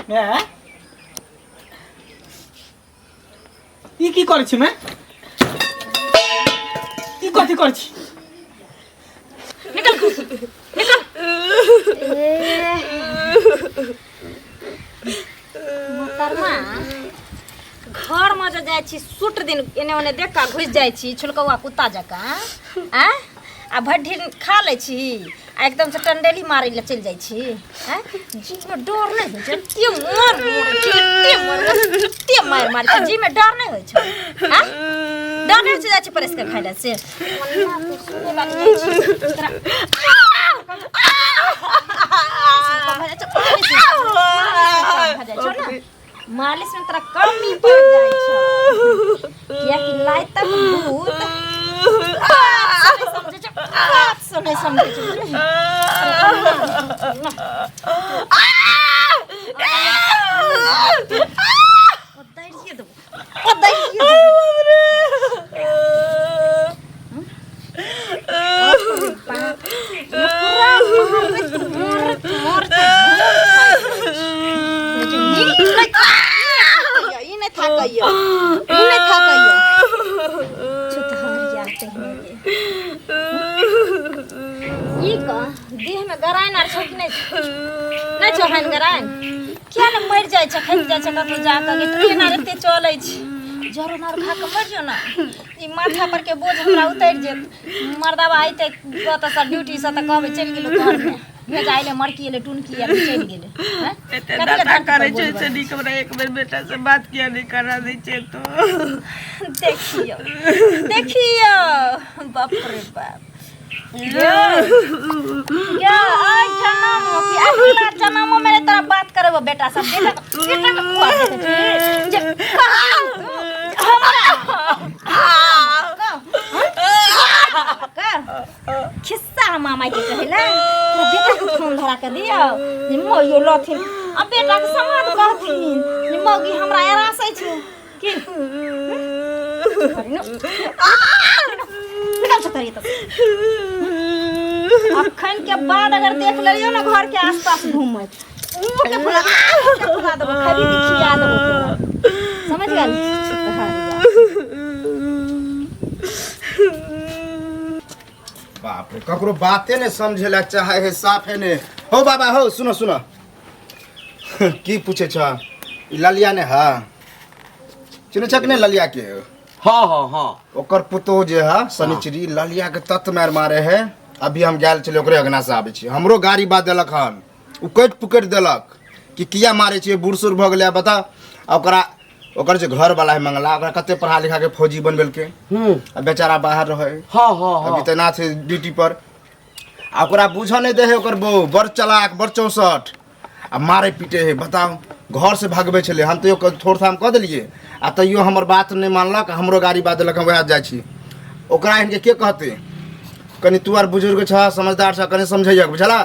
माय ई की करै छी माय ई कथी करै छी निकल निकल मोहतरमा घर में जे जाइ छी सुट दिन एने ओने देख कऽ घुसि जाइ छी छुलकौआ कुत्ता जकाँ आँय आ भरि ढेर खा लै छी आ एकदम से टंडेली मारै लए चलि जाइ छी आँय जीमे डर नहि होइ छै एते मार मारै छै एते मार एते मारि मारै छै जीमे डर नहि होइ छै आँय डर नहि होइ छै जाइ छी प्रेस के खाइ लए से ओना तू सुनै वाली नहि छी तोरा मालिश में तोरा कमी पड़ जाइ छौ कियाकि लाइतक भूत बात से नहि समझै छौ बात से नहि समझै छौ बुझलिही? ओ दैरिये देबो ओ दैरिये देबो ई नहि थाकैया ई नहि थाकैया छुतहरिया कहिने के ई कह देह में गराइन आर छौ कि नहि छौ नहि छौ हन गराइन किया ने मरि जाइ छै खसि जाइ छै कतहु जा कऽ ट्रेन आर एते चलै छै जरो नार खा कऽ मरि जो ने ई माथा पर के बोझ हमरा उतरि जेत मर्दाबा अयतै कतऽसँ ड्यूटीसँ तऽ कहबै चलि गेलौ घरमे भेजा अयलै मरकी अयलै टुनकी अयलै चलि गेलै हँ? एते कथी लए दादा धरती पर करै बोझ छै से बढ़ै नीक हमरा एक बेर बेटा से बात किया नहि करा दै छै तो देखियौ देखियौ बाप रे बाप या आई जनम कि अगला जनम में तोरा बात करबो बेटा सब बेटा बेटा के खुआ देते छी जे हमरा खिस्सा हम मामा के कहला तोरा बेटा के फोन धरा के दियो जे मौयो लथिन आ बेटा के समाद कहथिन जे मौगी हमरा एरासै छै की निकल छतरी तऽ अखन के बाद अगर देख लेलियो ना घर के आसपास घूमत मुँह के फुला मुँह के फुला देबो खरीद के खिया देबो तोरा। समझ गेल बाप रे ककरो बाते ने समझे ला चाहे है साफे ने हो बाबा हो सुनो सुनो की पूछे छ ई ललिया ने हा चिन्है छ कि नहि ललिया के हाँ हाँ हाँ ओकर पुतोह जे है शनिचरी ललिया के तत मार मारे है अभी हम गेल छलियै ओकरे अंगना से आबै छी हमरो गाड़ी बात देलक हन ओ कटि पुकटि देलक कि किया मारै छियै बूढ़ सूढ़ भऽ गेलै बता आ ओकरा ओकर जे घर वाला है मंगला ओकरा कते पढ़ा लिखा के फौजी बनबेलकै आ बेचारा बाहर रहै हाँ हाँ हाँ अभी तैनात है ड्यूटी पर आ ओकरा बूझऽ नहि दै है ओकर बहू बड़ चलाक बड़ चौंसठ आ मारे पीटे है बताउ घर से भगबै छलै हम तैयो थोड़ थाम कऽ देलियै आ तैयो हमर बात नहि मानलक हमरो गाड़ी बात देलक हम वएह जाइ छी ओकरा एहनके के कहतै कनि तू आर बुजुर्ग छह समझदार छह कनि समझैयक बुझला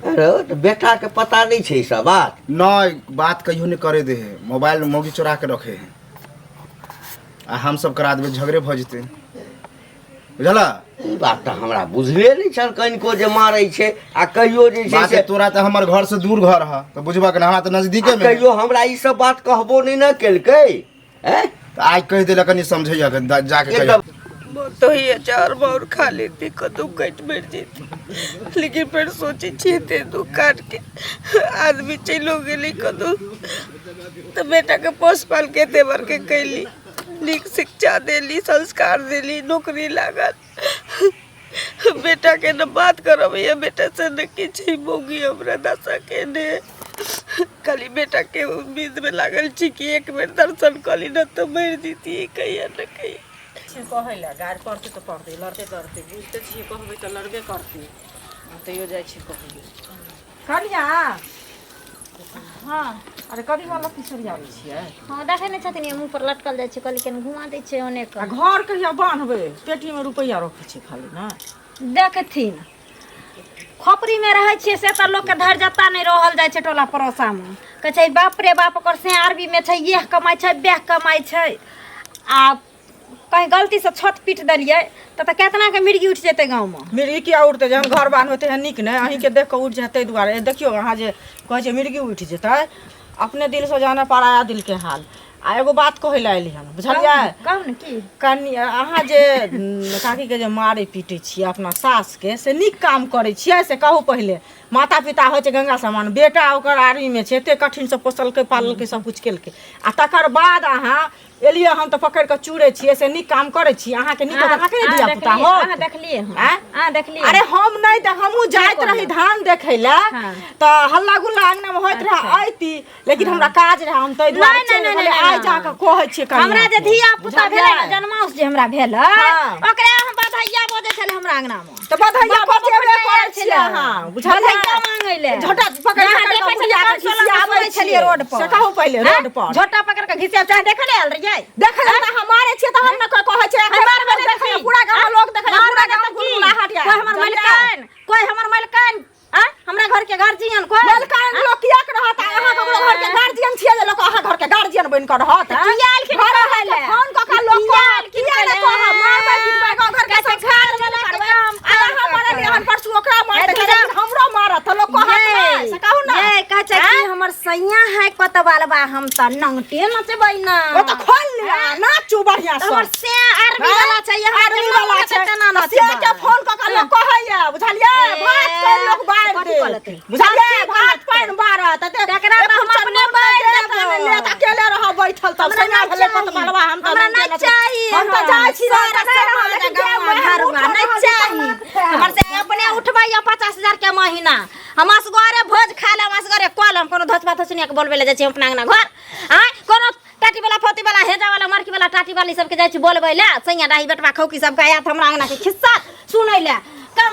अरे तऽ बेटाके पता नहि छै ई सब बात नहि बात कहियो नहि करे दे है मोबाइल में मौगी चोरा के रखे है आ हम सब करा देबै झगड़े भऽ जेतै बुझला ई बात तऽ हमरा बुझले नहि छल कनिको जे मारै छै आ कहियो जे छै बात से है, तोरा तऽ हमर घर से दूर घर है तऽ बुझबक ने हमरा तऽ नजदीके आ में कहियो हमरा ई सब बात कहबो नहि ने केलकै हैं तऽ आइ कहि देलक कनि समझैया जाके कहिया एकदम तो ही अचार बाउर खा लेती कदू कटि मरि जेती लेकिन फेर सोचै छियै एते दुख काट के आदमी चलियो गेलै कदू तऽ बेटाके पोस पाल के एते बड़के कैली नीक शिक्षा देली संस्कार देली नौकरी लागल बेटाके ने बात करब ये बेटा से ने किछु मौगी हमरा दशा केने खाली बेटाके उम्मीदमे लागल छी कि एक बेर दर्शन कऽ ली ने तऽ मरि जैती कहिया ने कहिया छियै कहै लए गारि पड़तै तऽ पड़तै लड़तै तऽ लड़तै बुझिते छियै कहबै तऽ लड़बे करतै तैयो जाइ छियै कहै लए कनिया हँ अरे कदीमा लत्ती सरियाबै छियै हँ देखै नहि छथिन मुँह पर लटकल जाइ छै कहली कनि घुमा दै छै ओने आ घर कहिया बान्हबै पेटीमे रुपैआ रखै छै खाली ने देखथिन खोपड़ीमे रहै छियै से तऽ लोकके धरि जत्ता नहि रहल जाइ छै टोला पड़ोसामे कहै छै बाप रे बाप ओकर से आरबीमे छै इएह कमाइ छै वएह कमाइ छै आ कहीं गलती से छत पीट देलियै तऽ केतना के मिर्गी उठि जेतै गाँवमे। मिर्गी किया उठतै? जहन घर बान्हबै तेहन नीक नहि, अहीँके देख कऽ उठि जायत, ताहि दुआरे। देखियौ, अहाँ जे कहै छियै मिर्गी उठि जेतै, अपने दिलसँ जाने पराया दिलके हाल। आ एगो बात कहै लए एली हन, बुझलियै? कहू ने की। कनि अहाँ जे काकीके जे मारै पीटै छियै अपना सासके, से नीक काम करै छियै? से कहू पहिले। माता पिता होइ छै गंगा समान, बेटा ओकर आर्मीमे छै, एते कठिनसँ पोसलकै पाललकै, सब किछु केलकै, आ तकर बाद अहाँ एलियै हम तऽ पकड़ि कऽ चूरै छियै, से नीक काम करै छी? अहाँके नीक होत? अहाँके नहि धिया पुता होत? अहाँ देखलियै हन? आँय? अहाँ देखलियै? अरे हम नहि देख, हमहूँ जाइत रही धान देखै लए तऽ हल्ला गुल्ला अङ्गनामे होइत रहए, अयती, लेकिन हमरा काज रहए, हम ताहि दुआरे नहि, चलि नहि, गेलियै। नहि, आइ नहि। जाकऽ कहै छियै कनियाँ हमरा जे के। धिया पुता भेलै ने, बुझलियै? जन्माउस जे हमरा भेलै, ओकरे हम बधैया बजै छलै हमरा अंगना मे। तऽ बधैया बाबा बजेबे बधैया करै आयल छियै छलै। अहाँ, बुझलियै? बधैया मांगै लए। झोटा पकड़ि जहाँ पकड़ि देखै कऽ छलियै, बुढ़िया के कमसोला घिसियाबै सुनै छलियै छियै। रोड पर। से कहू पहिले, हैं? रोड पर। झोटा पकड़ि कऽ घिसिया, चाहे देखै लए आयल रहियै? देखै लए तऽ अहाँ मारै छियै तऽ हम ने कहै छियै, हम मारबै लोक नहि तऽ देखैए, की? पूरा गाम लोक देखैए, मारबै पूरा नहि गाम तऽ की? गुलगुलाहट यऽ। कोइ हमर बुझलियै? मलिकाइन, कोइ हमर मलिकाइन, आँय? हमरा घर के गार्जियन कोइ? मलिकाइन लोक किएक रहत? अहाँ ककरो घर के गार्जियन छियै जे लोक अहाँ घर के गार्जियन बनि कऽ रहत? आँय? किया एलखिन घर कहै लए? फोन कऽ कऽ लोक किया कहत, एलखिन किया कहै नहि लए? कहब? मारबै पिटबै गाँव घर के कहै छै संस्कार घर वाला के करबै। काम आ अहाँ मारलियै हन, परसू ओकरा मारतै, ए, लेकिन हमरो मारत तऽ लोक कहत नहि, से कहू ने। ये कहै छै कि हमर सैया है कोतवालबा, हम तऽ नंगटे नचबै ना। ओ तऽ खोल लिअ, नाचू बढ़िआँ सँ। हमर से आर्मी वाला छै, हमरा आर्मी जन्म वाला वाला छै। केना तऽ से नचबै? के फोन कऽ कऽ लोक कहैया, बुझलियै? ए, भात पानि लोक बारि कथी देत। कहलकै? बुझलियै? कथी भात कहलकै? पानि बारत। तकरा तऽ हम अपने बारि देबै। लेत अकेले रहब बैठल तब हमरा सैया नहि भेलै चाही। कोतवालबा, हम तऽ हमरा नंगे नहि नचबै। चाही। हम तऽ जाइ छी, सारा नहि रहब, समाज लेकिन गाँव जे घरवा उठल नहि रहल चाही। हमर से अपने उठबैया 50,000 के महीना, हम असगरे भोज खा लेब, असगरे कऽ लेब। कोनो धोचबा धोचनिया के बोलबै लए जाइ छी हम अपना अंगना घर? आँय, कोनो टाटी वाला, फोती वाला, हेजा वाला, मरकी वाला, टाटी वाली सबके जाइ छी बोलबै लए? सैया डाही बेटवा खौकी सबके आयत हमरा अंगना के खिस्सा सुनै लए? कम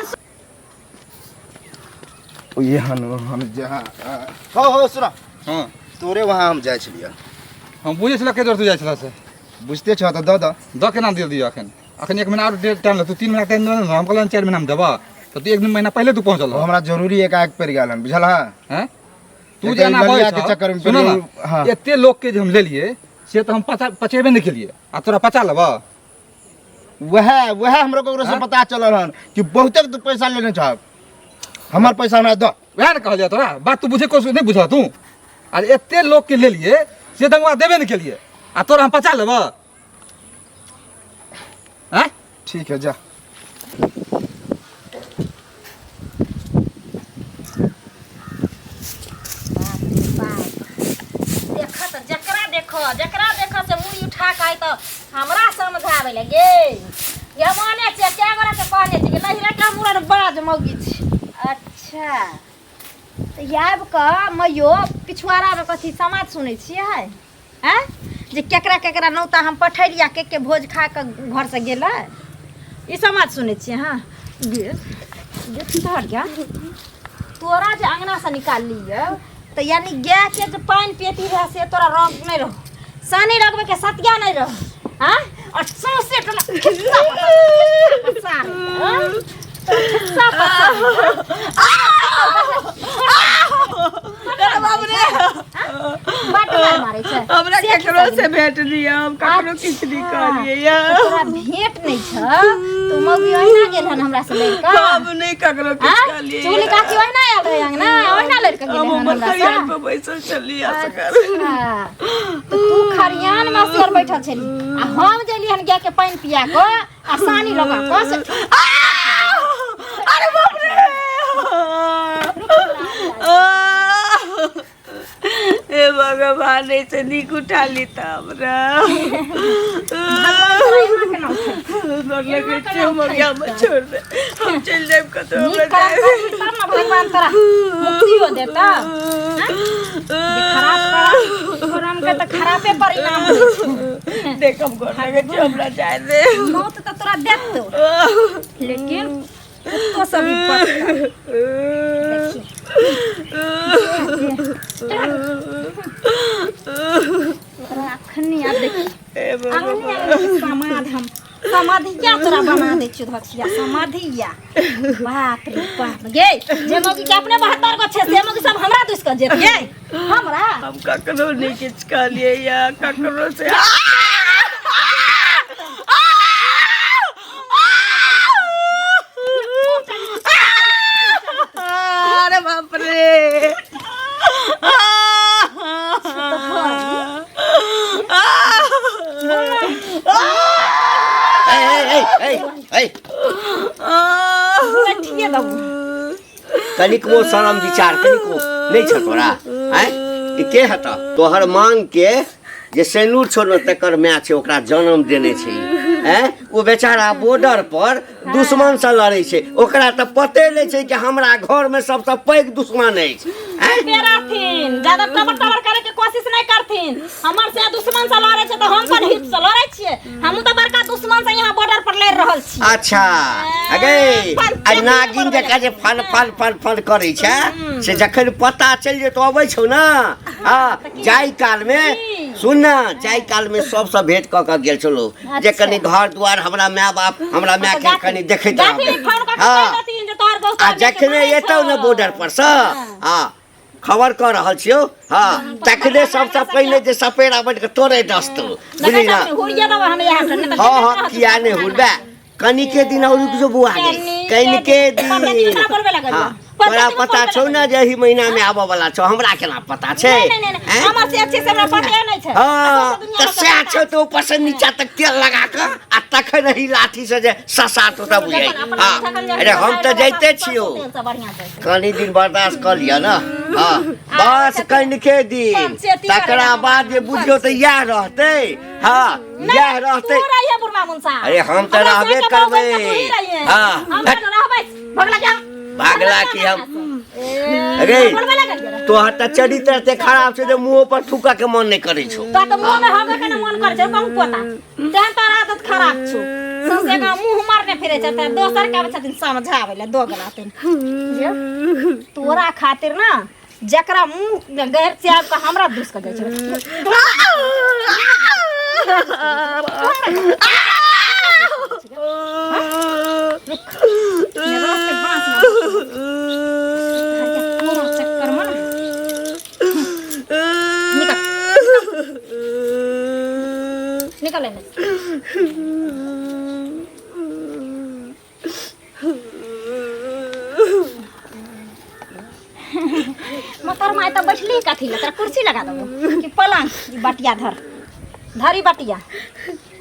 एहन ओहन जहाँ हो हो, सुन। हाँ। तोरे वहाँ हम जाइ छलियै। हम बुझै छलऽ के तू जाइ छलऽ से। बुझते छह तऽ दऽ दऽ। दऽ केना दिअ दिअ? एखन एखन एक महीना आओर टाइम लगतौ, 3 महीना टाइम देबै। हम कहलियै 4 महीनामे देबऽ, तऽ तू एक दिन महीना पहिले तू पहुँचल। ओ हमरा जरूरी एकाएक पड़ि गेल हन, बुझल हँ? हैं, तू एक जे एना ललिया बजै के छह, चक्करमे सुनऽ पड़ि ने, गेलहुँ, हाँ। एते लोकके जे हम लेलियै से तऽ हम पचा पचेबे नहि केलियै, आ तोरा पचा लेबऽ? वएह वएह हमरो ककरो से हाँ? पता चलल हन कि बहुते तू पैसा लेने छह। हमर पैसा हमरा दऽ। वएह ने कहलियै तोरा, बात तू बुझे कोशिश नहि बुझल तू। आ एते लोकके लेलियै से दंगवा देबे नहि केलियै, आ तोरा हम पचा लेबऽ? आँय? ठीक है, जा। देख तऽ, जकरा देख, जकरा देख से मुड़ी उठा कऽ आइ तऽ हमरा समझाबै लगे। ये माने छै कै गोरा के कहने छै कि नहिरा के मुरन बाज मौगी छी। अच्छा, तऽ आबि कऽ मैयो पिछुआरामे कथी समाज सुनै छियै? आँय, जे केकरा केकरा नौता हम पठेलियै, के के भोज खा कऽ घरसँ गेलै, ई समाज सुनै छियै? हँ गे, गे धर गे, तोरा जे अङ्गनासँ निकाललियै तऽ यानी गायके जे पानि पियती रहए से तोरा रंग नहि रहो, सानी लगबैके सतिया नहि रहो। आँय, आओर सौंसे टोला खिस्सा पसार, खिस्सा पसार, खिस्सा पसार। अरे बाप रे! बड मार मारै छै। हमरा से केकरो खिस्सा से भेंट नहीं है, हम ककरो किछु नहीं कहलियै तऽ या। तोरा भेंट नहि छ तू मौगी ओहिना गेल हन हमरा से लड़ि कऽ? हम नहीं ककरो किछु आँय? कहलियै। चुगली काकी ओहिना आयल रहै अंगना, ओहिना लड़ि कऽ गेलै हम हन हमर हमरा से? खरियान पर बैसल छलियै असगर। अच्छा, तऽ तू खरियान मे असगर बैठल छली आ हम जेली हन गाय के पानि पिया कऽ आ सानी लगा कऽ से अरे बाप रे! हे भगवान, ऐसे नीक उठा ली तऽ हमरा डर लगै छै। हमर गाममे छोड़ दे, हम चलि जायब कतौ, हमरा नीक कर्म जाय करबही तब ने भगवान तोरा मुक्तियो देता। जे खराब करम करम के तऽ खरापे परिणाम होइ छै। देख, हम गोर लगै छी, हमरा जाय दे। मौत तऽ तोरा देतौ, लेकिन कुत्तो सब भी पड़तौ। देखी तोरा अखनी, आब देखी। हे अखनी आब समाध, हम समाधिया तोरा बना दै छियौ धचिया, समाधिया। बाप रे बाप गे, जे मौगी के अपने 72 गो छै से मौगी सब हमरा दुस कऽ जेत गे हमरा। हम ककरो नहि किछु कहलियै या ककरो से। कनिकबो शरम विचार कनिको नहि छ तोरा आँय ई के हेतऽ तोहर मांग के जे सेनूर छौ ने तकर माय छै ओकरा जन्म देने छै ई। आँय ओ बेचारा बॉर्डर पर दुश्मन से लड़ै छै ओकरा तऽ पते नहि छै कि हमरा घरमे सबसँ पैघ दुश्मन अछि आँय पे रहथिन ज्यादा टबर टबर करे के कोशिश नहीं करथिन। हमर से दुश्मन से लड़े छै तऽ हम कोन हित से लड़े छियै? हमहूँ तऽ बड़का दुश्मन से यहाँ बॉर्डर पर लड़ रहल छी। अच्छा अगे आ नागिन जकाँ जे फल फल फल फल करै छै से जखन पता चलि जेतौ अबै छौ ने। हँ जाय काल में सुन ना, जाय काल में सबसँ भेंट कऽ कऽ गेल छलौ जे कनि घर दुआर हमरा माय बाप हमरा माय के कनि देखैत रहबै। हँ आ जखने एतौ ने बॉर्डर पर सँ, हँ खबर कऽ रहल छियौ, हँ तखने सबसँ पहिले जे सपेरा बनि कऽ तोरे डसतौ, बुझली ना। हँ हँ किया नहि हुरबे, कनिके दिन और रुक जो बुआ गे, कनिके दिन। हँ तोरा पता छौ ने जे एहि महीना में आबऽ वाला छौ, हमरा केना पता छै? हमर से अच्छे से हमरा पते नहि छै। हँ तऽ सएह छौ, तऽ ऊपर से नीचा तक तेल लगा कऽ आ तखन एहि लाठी से जे ससा तो तब बुझाइ। हँ अरे हम तऽ जाइते छियौ, कनि दिन बर्दाश्त कऽ लिअ ने। हँ बस कनिके दिन, तकरा बाद जे बुझियौ तऽ इएह रहतै। हँ इएह रहतै। अरे हम तऽ रहबे करबै। हँ भागला की हम? अरे तोहर तऽ चरित्र एते खराब छै जे मुँहो पर थूकऽ के मन नहि करै छौ। तो तऽ मुँह में हगे के मन करै छौ कहूँ पोता, तेहन तोहर आदत खराब छौ। सौंसे गाँव मुँह मारने फिरै छै, तऽ दोसर के आबै छथिन समझाबै लए दोगला तेन। तोरा खातिर ना जकरा मुँह गैर से आबि कऽ हमरा दुस कऽ जाइ छै। चक्कर में निकल निकल। मोतर माय तऽ बैठली कथी ले? तोरा कुर्सी लगा देबो कि पलंग? ई बटिया धर धरी बटिया।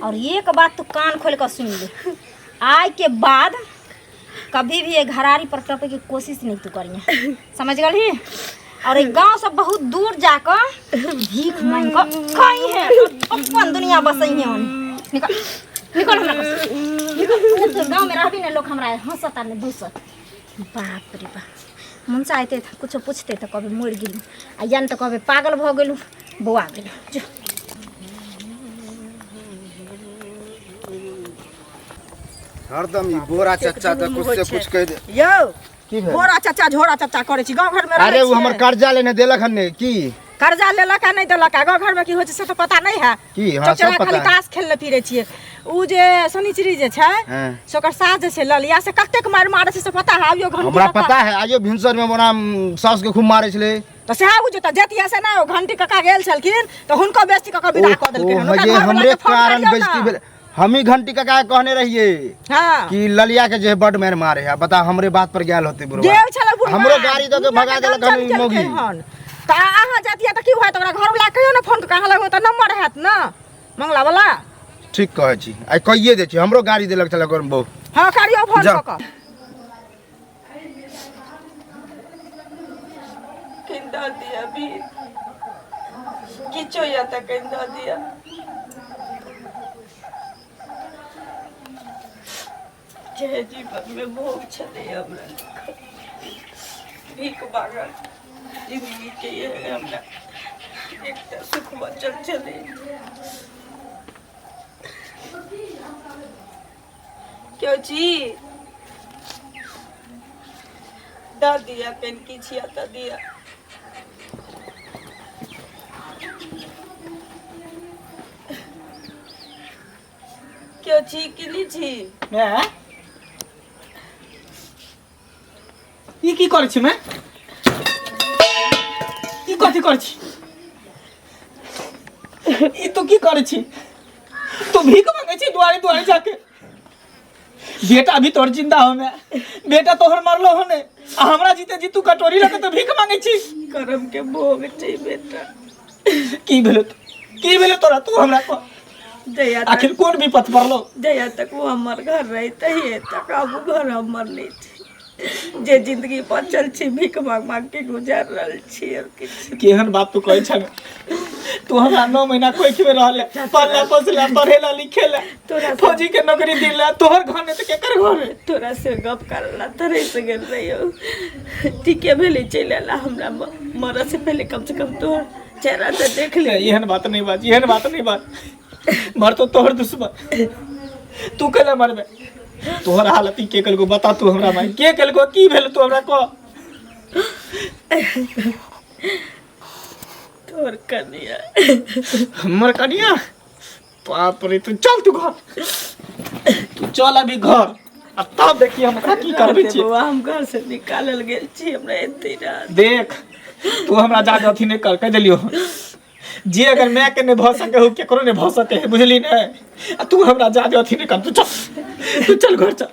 और एक बात तू कान खोल कर सुन ले, आय के बाद कभी भी ये घरारी पर टपे के कोशिश नहीं तू करिए, समझ गई? और ये गांव से बहुत दूर जाकर भीख मांग कर खाई है, अपन दुनिया बसई है। निकल निकल हमरा घर से। निकल। तू तो गांव में रहबी ना, लोग हमरा हंसता ने दूसत। बाप रे बाप, मनसा आते कुछो पूछते तो कभी मर गेलू आ या तो कभी पागल भ गेलू, बौआ गेलू। जो हरदम ई बोरा चच्चा तऽ कुछ से कुछ कहि दे। यौ की भेल? बोरा चच्चा झोरा चच्चा करै छी गाँव घर में? अरे ओ हमर कर्जा लेने देलक हन ने की? कर्जा लेलक आ नहि देलक, आ गाँव घर में की होइ छै से तऽ पता नहि है। की? हाँ, सब पता खाली है। ताश खेलने फिरै छियै। उ जे शनिचरी जे छै से ओकर सास जे छै ललिया से कतेक मारि मारै छै से पता है? आइयो घंटी हमरा पता है, आइयो भिनसर में मोरा सास के खूब मारै छलै। तऽ सएह बुझियौ, तऽ जतिया से ने ओ घंटी कका गेल छलखिन तऽ हुनको बेइज्जती कऽ कऽ विदा कऽ देलखिन हन। ओ हमरे कारण बेइज्जती भेल। हमी घंटी कका के कहने रहिए हाँ कि ललिया के जे बड मार मारे है, बता हमरे बात पर गेल होते बुढ़वा। गेल छलै बुढ़वा। हमरो गाड़ी दऽ के भगा देलक हन ई मौगी। तऽ अहाँ जतिया तऽ की होयत? ओकरा घरवला कहियो ने फोन कऽ, अहाँ लग तऽ नंबर हैत ने मंगला वाला? ठीक कहै छी, आइ कहिए दै छी, हमरो गाड़ी देलक छलै ओकर बहू। हाँ करियो फोन कऽ कऽ। दऽ दिअ भी किछो या तऽ कनि दऽ दिअ। जे जीवन में भोग छलै हमरा भीख मांगल जिंदगी के ये हमरा एकटा सुख बचल छलै। क्यों जी दऽ दिअ कनि किछु या तऽ दिअ। क्यों छी कि नहीं छी? ई की करै छी मैं? ई कथी करै छी? ई तू की करै छी? तू भीख मांगे छी दुआरे दुआरे जाके? बेटा भी तोहर जिंदा हो मैं, बेटा तोहर मरलो हो ने, आ हमरा जीते जी तू कटोरी लके तो भीख मांगे छी। करम के भोग छै बेटा। की भेलो? की भेलो तोरा? तू हमरा कह जहिया आखिर कोन विपत पड़लो? जहिया तक वो हमर घर रहे तहिए तक आब घर हमर नहीं छै। जे जिंदगी बचल छी भीख मांग मांग के गुजार रहल छी और किछु। केहन बात तू कहै छह? तू हमरा 9 महीना कोखि में रहले, पढ़ला पोसला, पढ़ेला लिखेला, फौजी के नौकरी दिला। तोहर घर ने तऽ केकर घर है? तोरा से गप करला तरे से गेल रहियो, ठीके भेलै चलि अयला। हमरा मरऽ से पहले कम से कम तोहर चेहरा तऽ देख ले। एहन बात नहीं बाज, एहन बात नहीं बाज। मरतो तोहर दुश्मन, तू कैला मरबे? तोहर हालत ई के केलको बता तू हमरा माई, के केलको? की भेल तू हमरा कह। तोहर कनिया। हमर कनिया? बाप रे, तू चल, तू घर, तू चल अभी घर आ तब देखिए हम ओकरा की करबै छी। बौआ, हम घर से निकालल गेल छी, हमरा एते रात देख, तू हमरा जाके अथी नहीं कर, कह देलियो जे अगर मैं के नहीं भऽ सके हो, केकरो नहीं भऽ सके है, बुझली ने? आ तू हमरा जाके अथी नहीं कर। तू चल, तू चल घर चल।